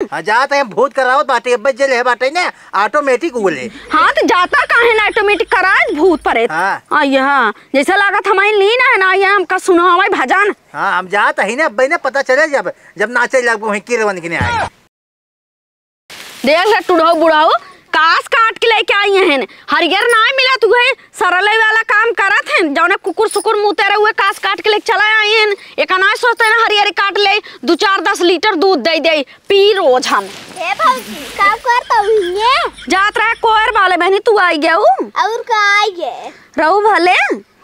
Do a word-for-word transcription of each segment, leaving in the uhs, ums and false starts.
हाँ, जात है, भूत करावत बाटे, अब जे ले बाटे ना, automatic वो ले। हाँ, तो जाता काहे ना automatic कराए भूत परेत? हाँ। आ, यहाँ, जैसे लागत हमारी लीन है ना, ये हमका सुनो हमारी भजन। हाँ, हम जात ही ना, अब ना पता चले जब, जब नाचे लगबो वहीं किरवन के ने आए। देख ले टुढ़ऊ बुढ़ऊ, कास काट के लेके आई हैं। हरियर नाय मिलत हुए, सरले वाला काम करत हैं। जौने कुकुर सुकुर मुते रहे हुए, कास काट के लेके चला आई हैं। एक नाय सोचते हैं हरियर काट ले, दो चार दस लीटर दूध दे दे, पी रोज हम। ए भौजी, का करत हुई ये? जात रहे कोयर वाले बहनी, तू आई गऊ? और का आई गे? रहू भले?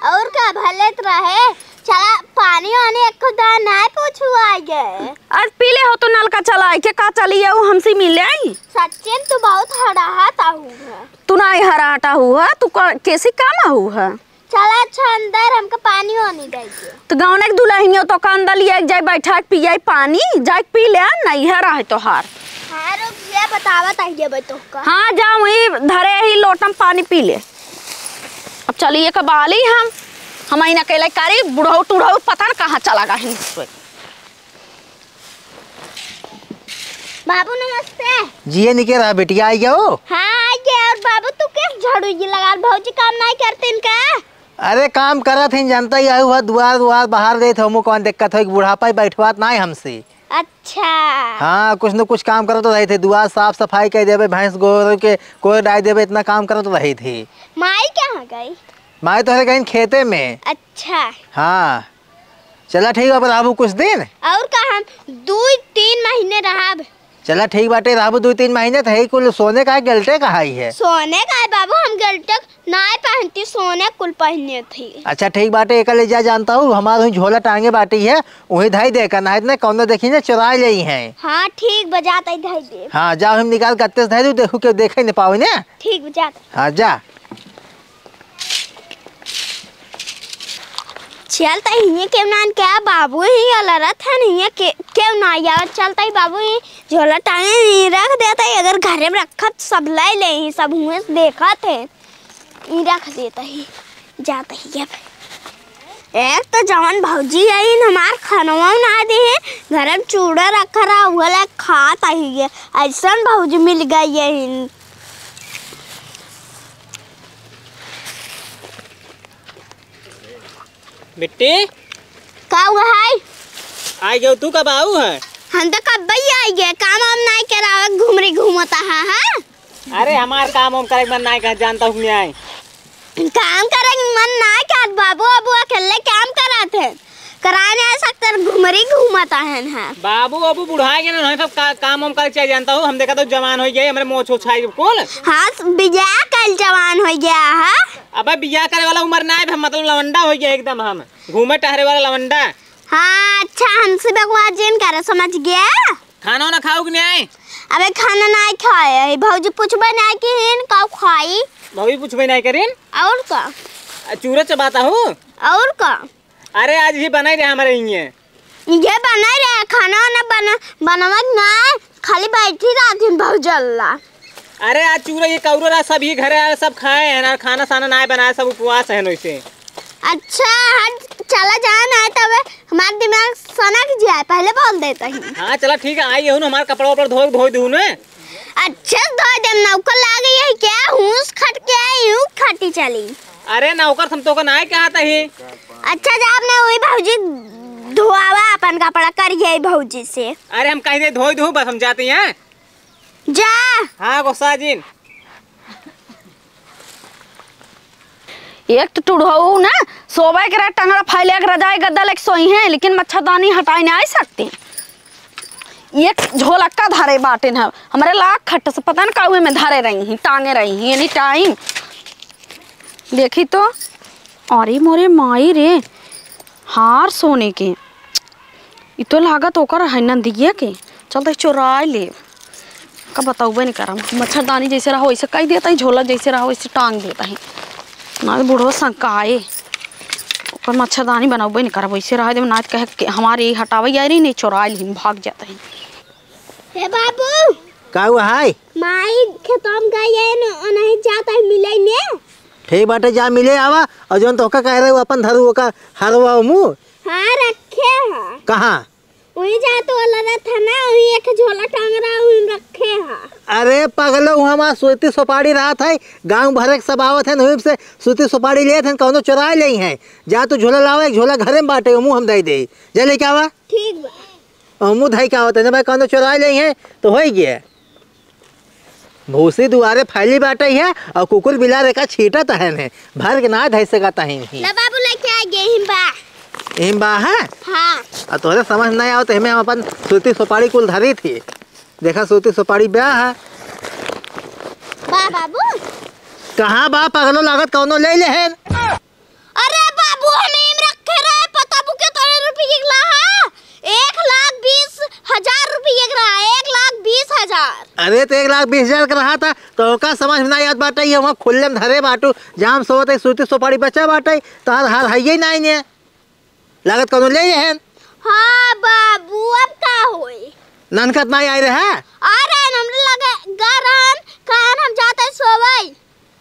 और का भले त रहे। चला पानी वानी एको दान नाय पूछू आई गे। आज पी ले हो तो नलका चलाए के का चली आऊ हमसे मिले आई। सच्चिन तू बहुत हड़ाहट आहू है। तू नाय हड़ाहट आहू है, तू का, कैसी काम आहू है? चला अच्छा अंदर हमका पानी वानी दे दे। तो गौने के दुल्हनियो तो का अंदर लिया जाए बैठा के पियाई पानी, जाए के पी ले, नैहर आहे तोहार। हाँ रुक ये बतावत आई गे तोहका। हाँ जा वही धरे ही लोटम पानी पी ले। अब चलिए कबाली हम, हम ही अकेले करी, बुढ़ऊ टुढ़ऊ पता न कहाँ चला गहिन। बाबू नमस्ते। जिए निके रहा बेटिया, आई गयो? हाँ आई गए। और बाबू तू कैसे झाड़ू ये लगा, भौजी काम नहीं करते इनका? अरे काम करत ही, जनता ही आयु है, दुआर दुआर बाहर देत हो, मुँह कौन दिक्कत हो, बुढ़ापा ही बैठवात ना है हमसे। अच्छा। हाँ, कुछ न कुछ काम करत रहे थे, दुआर साफ सफाई कर देबे, भैंस गोरू के कोई डाल देबे, इतना काम करत रहे थे। माई कहाँ गई? माई तोहरे गई खेते में। अच्छा। हाँ, चला ठीक बा, अब रहबू कुछ दिन। और का हम दू तीन महीने रहब। चला ठीक बाटे, रहबू दू तीन महीने, तो है कुल सोने का है, गेल्टे का है? सोने का है बाबू, हम गेल्टे नाय पहनती, सोने कुल पहने थी। अच्छा ठीक बाटे, एक ले जा जानता हूँ, हमार हुई झोला टांगे बाटी है, वही धाई दे का, नाय इतने कौनो देखी ना चुरा ले हैं। हाँ ठीक बजात आई धाई दे। हाँ जाओ, हम निकाल गत्ते से धाई दू, देखू केहू देखे न पावे ना। ठीक बजात। हाँ जा। चलता हिये केव नान क्या बाबू ही अलरत है नहीं के केव ना यार। चलता ही बाबू ही झोला टांगे नहीं रख देता ही, अगर घरे में रखत सब ले ले ही, सब हुए से देखत है। ई रख देता ही, जाता ही अब। एक तो जवन भौजी आई न हमार खानवा ना दे है, घर में चूड़ा रखा रहा, वो ले खात आई है। ऐसन भौजी मिल गई है। बिट्टी। का हुआ है? आई गयो, तू कब आऊ है? हम तो कब ही आई गए, काम हम नहीं करावे, घुमरी घूमता है, हाँ? अरे हमार काम हम करे मन नहीं कह जानता हूँ मैं। काम करे मन नहीं कहत बाबू, अबू अकेले काम करत है, कराए नहीं सकते, घुमरी घूमता है ना। बाबू अबू बुढ़ा गए ना, नहीं सब का, काम हम करे चाहिए जानता हूँ, हम देखा तो जवान हो गए, हमारे मोछ उछाई कुल। हाँ, बियाह कल जवान हो गया है। अबे बियाह करे वाला उम्र ना है, मतलब लवंडा हो गया एकदम, हम घूमे टहरे वाला लवंडा। हाँ, अच्छा, हमसे बकवास जिन करे, समझ गया? खाना वाना खाऊ कि नहीं? अबे खाना नहीं खाए है, भौजी पूछबे नहीं कि हिन का खाई। भौजी पूछबे नहीं करिन? और का? आ, चूरा चबाता हूँ। और का? अरे आज ही बनाई रहे हमारे हिये। ये बनाई रहे, खाना वाना बना, बनवत ना, खाली बैठी रहती भौजल्ला। अरे आज चूरा ये कौरो रहा, सब ये घरे आए, सब खाए हैं ना, खाना साना ना बनाए, सब उपवास है वैसे। अच्छा, हट, चला जाए ना, तब हमार दिमाग सनक जाए, पहले बोल देता ही। हाँ चला ठीक है, आई हूँ ना, हमार कपड़ा वपड़ा धो धो दूँ ना। अच्छे से धो देम, नौकर लागे है क्या? हूस खट के आई, यूं खटी चली। अरे नौकर हम तो को नाय कहा था ही। अच्छा, जा अपने वही भौजी धोआवा अपन कपड़ा, कर यही भौजी से। अरे हम कहीं दे धोई दूँ, बस हम जाते हैं। जा। हाँ गोसाजिन। एक तो टुढ़ऊ ना, सोबे के रह टंगड़ा फैले के रजाई गद्दा लेके सोई हैं, लेकिन मच्छरदानी हटाई नहीं आई सकती। एक झोलक्का धरे बाटे न, हमरे लाख खट से पता न काउए में धरे रही हैं, टांगे रही हैं any time। देखी तो, अरे मोरे माई रे, हार सोने के। ई तो लागत ओकर है नंदिया के। चल तो चोराए ले। का बतौबे नहीं करम। मच्छरदानी जैसे रहो वैसे कई देता ही, झोला जैसे रहो वैसे टांग देता ही। ना तो बूढ़ो संकाए। ओकर मच्छरदानी बनौबे नहीं करब, वैसे रह देब, ना तो कहे कि हमारे ई हटावे आई रही, नहीं चोराए ले, भाग जाता ही। हे बाबू। का हुआ है? माई खेतम गई है न, नहीं जाता है मिले ने। ठीक बाटे, जा मिले आवा, और जौन तोहका कह रहे हो अपन धरू ओका हरवा मुँह। हाँ, रखे हैं। कहाँ? वही जा तो वाला रहा था ना, वही एक झोला टांग रहा, वही रखे हा। अरे पगलो, वहाँ, वहाँ सूती सुपारी रहत है, गाँव भरे के सब आवत है, वहीं से सूती सुपारी लेत है, कौनो चोराइ लेइ है। जा तू झोला लावा, एक झोला घरे में बाटे, ओमू हम दइ देइ। जा लेके आवा। ठीक बा। ओमू धइ के आवत है ना भाई, कौनो चोराइ लेइ है तो होइ गया। भूसी दुआरे फैली बाटे है और कुकुर बिलार एका छीटत है ने, भर के ना धइ सकत है ही। ला बाबू, लेके आ गए, हिम बा। हिम बा है? हाँ। आ तोहरे समझ नहीं आवत, हमें हम अपन सूती सुपारी कुल धरी थी। देखा, सूती सुपारी बा है। बा बाबू। कहाँ बा पगलो, लागत कौनो लेइ लेहेन। अरे बाबू, हम इम रखे रहे, पता बू केतने रुपये के रहा? एक लाख बीस हजार रुपये के रहा, एक लाख बीस हजार। अरे, तो एक लाख बीस हजार के रहा था, तो ओका समझ में ना आवत बाटे, ये वहाँ खुल्ले में धरे बाटू, जहाँ हम सोवत है, सूती सुपारी बचा बाटे, तो हर, हर है ही नहीं ने। लागत कौनो लेइ लेहेन। हाँ बाबू, अब का होई? ननकत नहीं आइ रहे? अरे, हमरे लगे गरन, कहन हम जाते सोवई।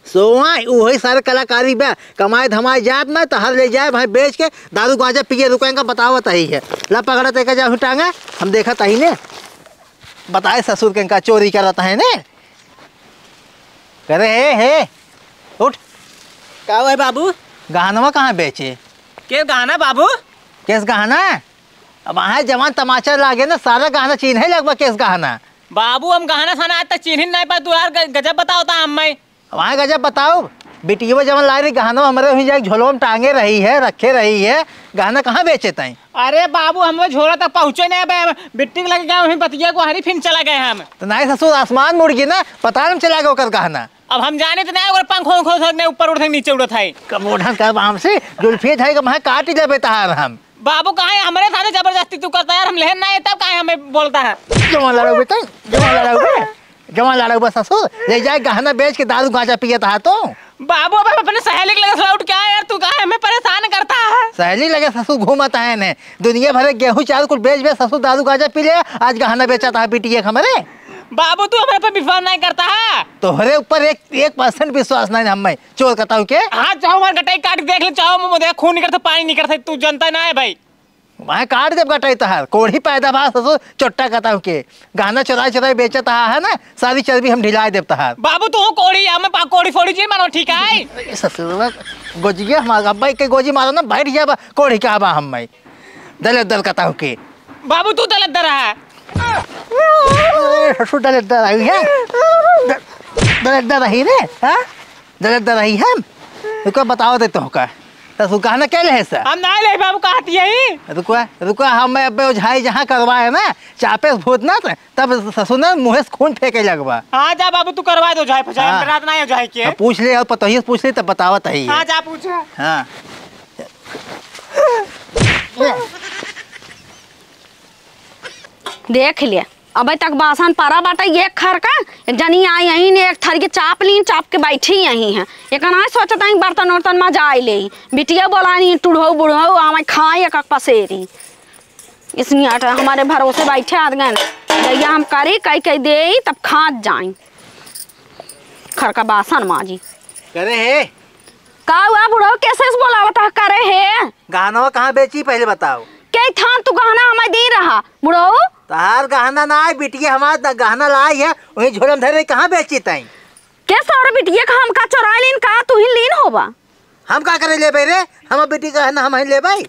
सोवई, उहइ सारे कलाकारी बा, कमाए धमाए जाब ना, तो हर लेइ जाए, भाई बेच के दारू गांजा पिए रुकेंगा, बतावत ही है। ला पकड़त एका जाहू टांगा, हम देखत ही ने। बताए ससुर के इनका चोरी करत है ने। करे हे, हे, उठ। का हुआ है बाबू? गहनवा कहाँ बेचे? के गहना बाबू? केस गहना? अब आहे जवान तमाचा लागे ना, सारा गहना चीन्हे लगबा केस गहना। बाबू, हम गहना सना आज तक चीन्हिन नाहीं पाए, तू यार ग-, गजब बतावत हा हम मैं। अब आहे गजब बताओ, बिटियवा जवन लाए रही गहनवा हमरे वहीं जाके झोलवा में टांगे रही है, रखे रही है, गहना कहाँ बेचे तई? अरे बाबू, हम वो झोला तक पहुँचे नहीं बे, बिट्टी के लगे गए, वहीं बतिया को हरी फिन चला गए हम। तो नाहीं ससुर, आसमान मुड़ गई ना, पता नहीं चला गया ओकर गहना। अब हम जाने तो नहीं, ओकर पंख उंख हो सकते ऊपर उड़त है, नीचे उड़त है। कब ओढ़न कर बाम से, जुल्फी थाई के वहाँ काट ही लेबे तहार हम। बाबू, काहे हमरे साथे जबरदस्ती तू करता है यार, हम लेहन नहीं तब काहे हमें बोलता है? जवान लड़ाऊ बेटा, जवान लड़ाऊ बे, जवान लड़ाऊ बे ससुर, ले जाए गहना बेच के दारू गांजा पियत हा तो। बाबू, अब हम अपने सहेली के लगे से लौट के आए यार, तू काहे हमें परेशान करता है? सहेली लगे ससुर घूमत है ने, दुनिया भर के गेहूं चाउर कुल बेच बेच ससुर दारू गांजा पी ले, आज गहना बेचत हा बिटिया के हमरे। बाबू, तू हमरे पे विश्वास नहीं करता है? तोहरे ऊपर एक, एक percent विश्वास नहीं हम मैं, चोर कताऊ के। हाँ, चाहो हमार गटाई काट के देख ले, चाहो मुँह देख, खून निकलता, पानी निकलता, तू जनता ना है भाई। वहाँ काट देब गटाई तहार, कोढ़ी पैदा बा ससुर, चोट्टा कताऊ के। गहना चोराई चोराई बेचत हा है ना, सारी चर्बी हम ढिलाई देब तहार। बाबू, तू कोढ़ी, हमें पा-, कोढ़ी फोड़ी जी मानो, ठीक है? ए, ससुरवा, गोजिया हमार अब्बा के गोजी मारो ना, बैठ जाबा, कोढ़ी का बा हम मैं। दलिद्दर कताऊ के। बाबू, तू दलिद्दर है। ए, ससुर दलिद्दर है, हैं? द-, दलिद्दर रही रे, हाँ? दलिद्दर रही हम? रुको, बताओ दे तो का। ससुर गहना के लेहे सा? हम ना ले बाबू, कहती यही। रुको, रुको, हम मैं अब्बे ओझाई जहाँ करवाए ना, चापे से भूत ना, तब ससुर ना मुँहे से खून फेंके लगबा। हाँ, जा बाबू, तू करवा दे ओझाई फुझाई, हाँ। हम रात ना ओझाई के। हाँ, पूछ ले, और पतोहिए से पूछ ले, तब बतावत ही है। हाँ, जा पूछ। हाँ। देख ले, अबे तक बासन परा बाटे एक खरका। एक जनी आई यहीं ने एक थरिया चाप लीन, चाप के बैठी यहीं है। एक ना सोचत ही बर्तन उर्तन मजाइ लेई। बिटिया बोलानी, टुढ़ऊ बुढ़ऊ आवे खाए एक पसेरी। इसनी आटा हमारे भरोसे बैठे आदगन। जइया हम करी, कई कई देई, तब खात जाई। खरका बासन माजी। करे हे। का हुआ बुढ़ऊ, कैसे से बोलावत ह? करे हे। गहनवा कहाँ बेची, पहले बताओ। के थान तू गहना हमें दी रहा, बुढ़ऊ? तहार गहना ना आए, बिटिया हमार द-, गहना लाई है, वहीं झोला में धरे, कहाँ बेची तई? के सौर बिटिया का हमका चोराइ लीन का, तू ही लीन होबा? हम का करे लेबे रे, हम बिटिया का गहना हम ही लेबे।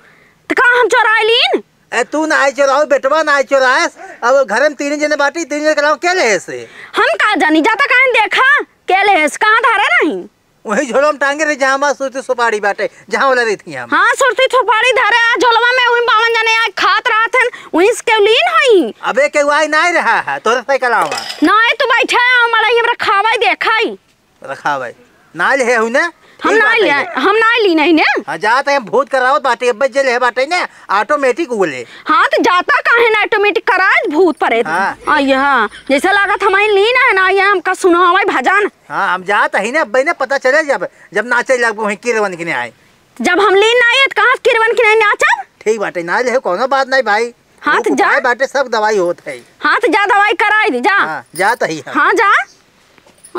त का हम चोराइ लीन? ए, तू ना आई चोराओ, बेटवा ना आई चोराएस, अब घर में तीन जने बाटी, तीन जने के अलावा के लेहे से? हम का जानी, जाता काहे देखा, के लेहे से, कहाँ धरे नहीं? वही झोला में टांगे रही, जहाँ हमार सुरती सुपारी बाटे, जहाँ वाला रही थी हम। हाँ, सुरती सुपारी धरे आ झोलवा में, वही बावन जने आए खात रहत हन, वही से केहू लीन हई। अबे केहू आई नाई रहा है, तोरे से के अलावा। नाई, तू बैठे आ, मड़ई हमरा खावाई देखाई। रखावाई। ना ले हूँ ना? हम ठीक ना बाटे ले, है। हम ना ली नहीं ने। हाँ, जात है, भूत करावत बाटे, अब जे ले बाटे ना, automatic वो ले। हाँ, तो जाता काहे ना automatic कराए भूत परेत? हाँ। आ, यहाँ, जैसे लागत हमारी लीन है ना, ये हमका सुनावाई भजन। हाँ, हम जात ही ना, अब ना पता चले जब, जब नाचे लगबो वहीं किरवन के ने आए। जब हम लीन ना आए, तो कहाँ से किरवन के नहीं नाचब? ठीक बाटे, ना ले, कोनो बात नहीं भाई। हाँ, वो तो जा। उपाय बाटे, सब दवाई होत है। हाँ, तो जा दवाई कराई दी, जा। हाँ, जात ही हम। हाँ, जा।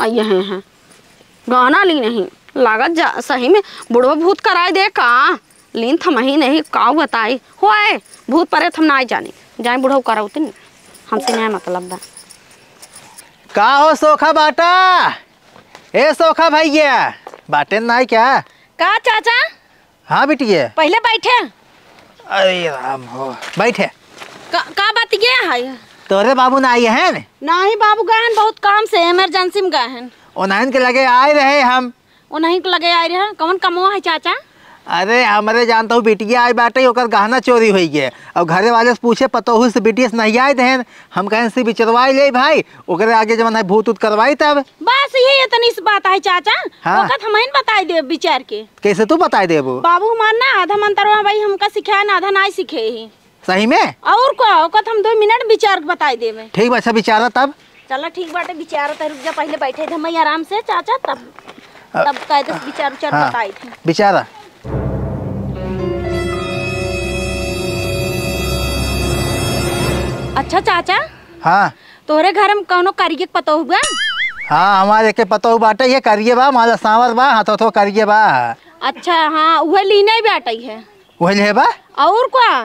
आ, ये हैं, हैं। गहना ली नहीं, लागत जा, सही में बुढ़वा भूत कराए दे का? लीन थमही नहीं, का बताई? होए, भूत परेत हम नाई जानी। जाए बुढ़ऊ करौतिन, हमसे नाहीं मतलब बा। का हो सोखा बाटा? ए सोखा भैया, बाटे नाहीं क्या? का चाचा? हाँ बिटिया। पहिले बैठे। अरे राम हो, बैठे। का, का बात ये है? तोरे बाबू ना आए हैं? नाहीं बाबू गए हैं बहुत काम से, emergency में गए हैं। उन्हन के लगे आए रहे हम। उन्हन के लगे आए रहे? कौन कमवा है चाचा? अरे हमरे जानत हूँ बिटिया आए बाटे, ओकर गहना चोरी होइ गए। अउर घरे वाले से पूछे, पतोहू से बिटिया से नहीं आए देहन। हम कहेन से बिचरवाई ले भाई, ओकरे आगे जवन है भूत उत करवाई तब। बस यही इतनी सी बात है चाचा। हाँ। ओकत हमहिन बताई देब बिचार के। कैसे तू बताई देबू? बाबू हमार ना आधा मंतरवा भाई हमका सिखाए ना, आधा नाहीं सीखे ही। सही में? अउर का, ओकत हम दो मिनट बिचार के बताई देबे। ठीक बा, अच्छा बिचारा तब। चला ठीक बाटे, बिचारा तब रुक जा, पहिले बैठे थे मैं आराम से चाचा, तब, अ, तब कायदे से बिचार उचार हाँ, बताई थे। बिचारा। अच्छा चाचा। हाँ। तोहरे घर में कौनो करिए के पतोह बा? हाँ, हमारे के पतोह बाटे, ये करिए बा, माला सांवर बा, हाथो थो करिए बा। अच्छा, हाँ, उहे लीने ही बाटे है। उहे ले बा? अउर का?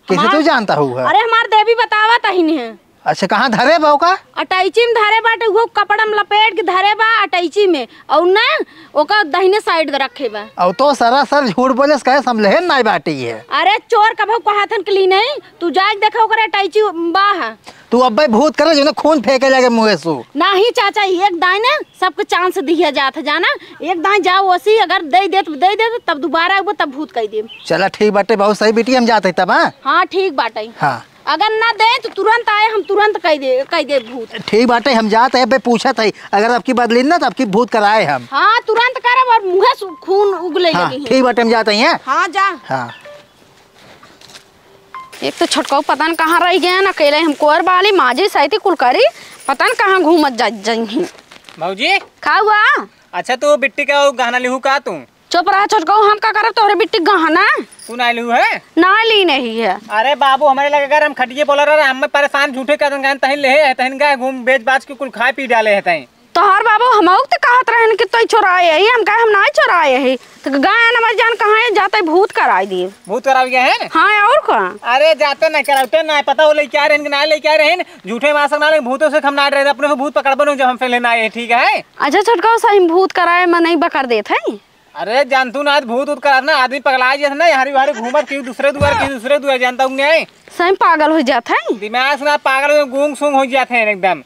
कैसे हमार तू जानत हू है? अरे, हमार देवी बतावत अहिन है। अच्छा, कहाँ धरे बा ओका? अटैची में धरे बाटे, उहो कपड़ा में लपेट के धरे बा अटैची में, अउर ना ओका दहिने side रखे बा। अउर तो सरासर झूठ बोले से कहे समझे नाहीं बाटी है। अरे चोर कभो कहत हन के ली नहीं, तू जाके देखा ओकरे अटैची बा है। तू अब्बे भूत करे जो ना खून फेंके लगे मुँहे से। नाहीं चाचा, एक दाई ना सबके chance दिया जात है जाना, एक दाई जाओ ओसी अगर दे देत, दे देत तब दोबारा अबो तब भूत कह देब। चला ठीक बाटे, बहुत सही बेटी, हम जात है तब, हाँ? हाँ ठीक बाटे। हाँ। अगर ना दे तो तुरंत आए, हम तुरंत कह दे, कह दे भूत। ठीक बाटे, हम जात है, अबे पूछत है, अगर अबकी बदली ना तो अबकी भूत कराए हम। हाँ तुरंत करब अउर मुँहे से खून उगले हाँ, लगी है। ठीक बाटे, हम जात है, हैं? हाँ जा। हाँ। एक तो छोटकऊ पता न कहाँ रहि गए, अकेले हम कोर बाली माजी सहित कुल करी, पता न कहाँ घूमत जा जइहीं। भौजी। का हुआ? अच्छा, तू बिट्टी का गहना लिहू का तू? चुप रहा छोटकऊ, हम का करब तोहरे बिट्टी गहना? तू ना लिहू है? ना ली नहीं है। अरे बाबू, हमरे लगे अगर हम खटिए बोला रहे, हमें परेशान झूठे कर देंगे, तहिन ले है, तहिन गए घूम बेच बाच के कुल खाए पी डाले है तहिन। तोहार बाबू हमहू के त कहत रहन कि तोई चोराए ही, हम कहे हम नाई चोराए ही। त गायन हमार जान कहाँ है, जाते भूत कराई दिए। भूत करावे गए हैं? हाँ, और का? अरे जाते नहीं करावते नहीं, पता हो लेके आ रहे हैं कि ना लेके आ रहे हैं, झूठे मासक ना लेके भूतों से हम ना डरे, अपने से भूत पकड़बो नहीं जब हम पहले ना आए, ठीक है? अच्छा छोटका, सही में भूत कराए में नहीं बकर देत है? अरे जानतू ना, आज भूत उत करात ना, आदमी पगला जात ना, हरी हरी घूमत की दूसरे दुआर की दूसरे दुआर, जानता हूँ नहीं। सही में पागल हो जात है। दिमाग से ना पागल हो, गूंग सूंग हो जात है एकदम।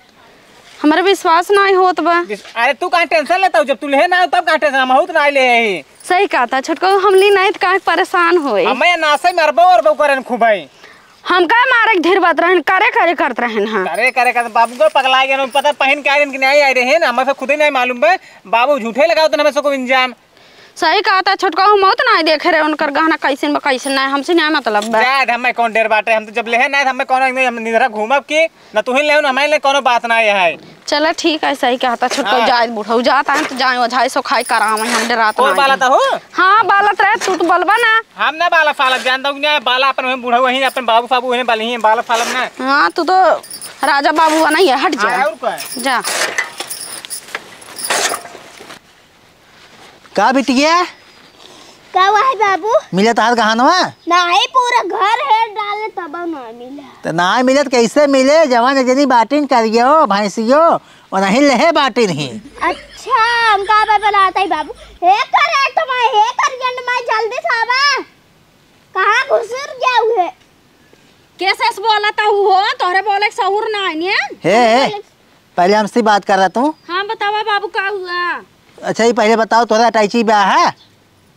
हमरा विश्वास नाहीं होत बा। विस-, अरे तू काहे tension लेता हो? जब तू लेहे ना हो तब काहे tension, हम बहुत ना ले ही। सही कहता छोटका, हम ली नाहीं त काहे परेशान होए? हमें नासे मरबो और बो करन खूब है। हम का मारे के धीर बात रहन, करे करे करत रहन हाँ। करे करे करत बाबू को पगला गए, पता पहन के आए दिन के नहीं आए रहे हैं ना, हमें से खुद ही नहीं मालूम बा। बाबू झूठे लगाओ तो हमें से को इंजाम। सही कहता छोटका, हम मौत ना देखे रहे उनकर गहना कैसन बा कैसन ना, हमसे ना मतलब बा। जा, हमें कौन डर बाटे, हम तो जब लेहे ना, हमें कौन, हम निधरा घूमब की, ना तुहिन लेहन, हमें ले कोनो बात ना है। चला ठीक है, सही कहता छोटका, हाँ। जाए बुढ़ऊ जाता है तो जाए ओझाई सो खाई करावे, हम डरात कौन ना बाला है। ता हो? हाँ, बालत रहे, तू तो बलबा ना। हम ना बाला फालत जानता हूँ, ना बाला अपन वहीं बुढ़ऊ वहीं, अपन बाबू साबू वहीं बाली ही, बाला फालत ना। हाँ, तू तो राजा बाबू नहीं है, हट जा। हाँ, और का? जा। का बिटिया? का हुआ है बाबू? मिले तोहार गहनवा? नाहीं, पूरा घर हेर डाले तब ना मिला। त ना मिले त कैसे मिले? जवन एक जनी बाटिन करियो, भैंसियो, ओनही लेहे बाटिन ही। अच्छा, हम का बा बनाता है बाबू? हे करे तुम्हारे, हे करियन माई जल्दी से आवा। कहाँ घुसुर गया हुए? कैसे से बोलत हू हो? तोहरे बोले के सहूर ना है ने? हे, हे, पहले हमसे बात कर रहा तू। हाँ, बतावा बाबू, का हुआ? अच्छा, ये पहले बताओ, तोहरा अटैची बा है?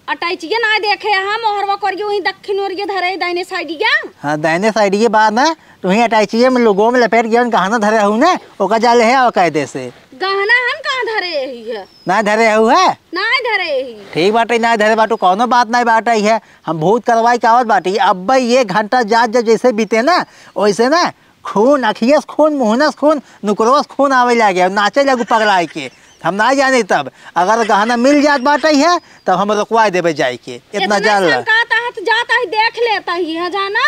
अटैचिया ना देखे, हम ओहरवा करिए वहीं दक्षिण ओरिए धरे, दाहिने साइडिया। हाँ, दाहिने साइडिया बा ना, तो वहीं अटैचिया में लोगों में लपेट गया, गहना धरे हूँ ना, ओका जा ले है और कायदे से। गहना हम कहाँ धरे ही है? ना धरे हूँ है? ना धरे ही। ठीक बाटे, ना धरे बाटू, कौनो बात नहीं बाटे है। हम भूत करवाई के आवत बाटी, अब ये घंटा जात जब जैसे बीते ना, वैसे ना खून, अखिया से खून, मुहना से खून, नुकरवा से खून आवे लागे, नाचे लागू पगलाए के। हम ना जाने तब, अगर गहना मिल जात बाटे है, तब हम रुकवा देबे जाए के। इतना इतना जान ला। शंका तात जात ही देख लेता ही है जाना,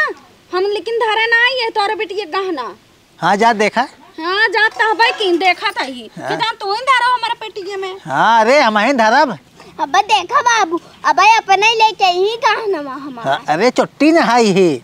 हम लेकिन धरे ना आई है तोरे बेटी के गहना। हाँ, जा देखा। हाँ, जात तो हबे की देखा था ही। हाँ। कि जान तू ही धरो हमारे पेटिये में। हाँ, अरे, हम ही धरब। अब देखा बाबू, अब अपने लेके ही गहनवा हमारा। हाँ, अरे, चोट्टी न हाई ही।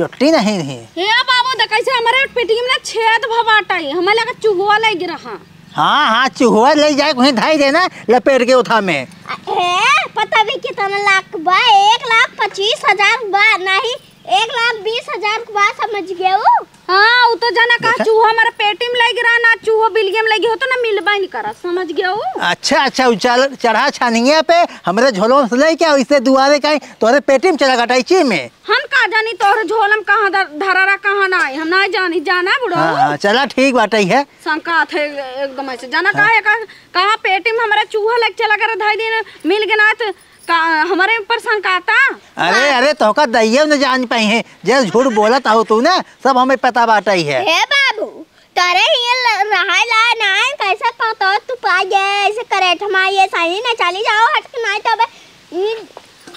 छुट्टी नहीं रही। हे बाबू, देख कैसे हमरे पेटी में ना छेद भ बाटइ, हमें लगा चूहुआ लग रहा। हाँ, हाँ, चूहुआ ले जाए, वहीं धाई देना, लपेट के उठा में। हे, पता भी कितना लाख बा, एक लाख पच्चीस हजार बा, नहीं, एक लाख बीस हजार बा, समझ गयो? हाँ, उ तो जाना कहा देखा? चूहा हमारे पेटी में लग रहा ना, चूहा बिलगे में लगी हो तो ना मिलबा नहीं करा, समझ गयो? अच्छा, अच्छा, उ चल, चढ़ा छानिया पे हमरे झोलवा से लेके आओ, इससे दुआरे का तोहरे पेटी में चला गटाई ची में। हम का जानी तोहरे झोलम कहाँ धर-, धरा रहा, कहाँ ना आई, हम ना जानी, जाना बुढ़ऊ। हाँ, हाँ, चला ठीक बाटे है। शंका थे एकदम ऐसे, जाना हाँ। काहे का, कहाँ पेटी में हमारा चूहा लग चला कर धाई दिन मिल गना तो का हमारे ऊपर शंका आता? अरे, अरे, तोहका दइये न जान पाई है, जे झूठ बोलत हो तू ना, सब हमें पता बाटे है। हे बाबू, तोरे हियाँ ल-, रहाय लाय नाय, कैसे पतो तू पाय गए, ऐसे करेट मा ये सही न चली जाओ, हट के नाय तो अबे, ई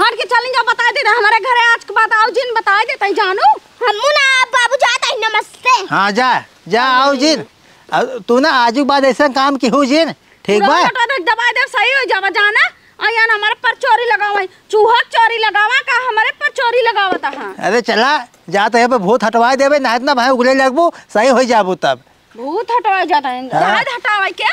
हट के चली जाओ, बताय दे, हमारे घरे आज के बाद आउ जिन, बताय दे, तई जानू। हमू ना, बाबू जात है, नमस्ते। हाँ, जा, जा, आउ जिन। अ, तू ना आजू के बाद ऐसा काम किहू जिन, ठीक बा? पूरा हटा दे, दबाय दे, सही होइ जावा, जाना। अइया ना हमारे पर चोरी लगावा, चूहा के चोरी लगावा का हमारे पर चोरी लगावत हा? अरे चला, जा तो यहाँ पे भूत हटवाय देबे, नाहीं तो ना भाई उगले लगबू, सही होइ जाबू तब। भूत हटवाय जात है, हाँ। जात हटावा के?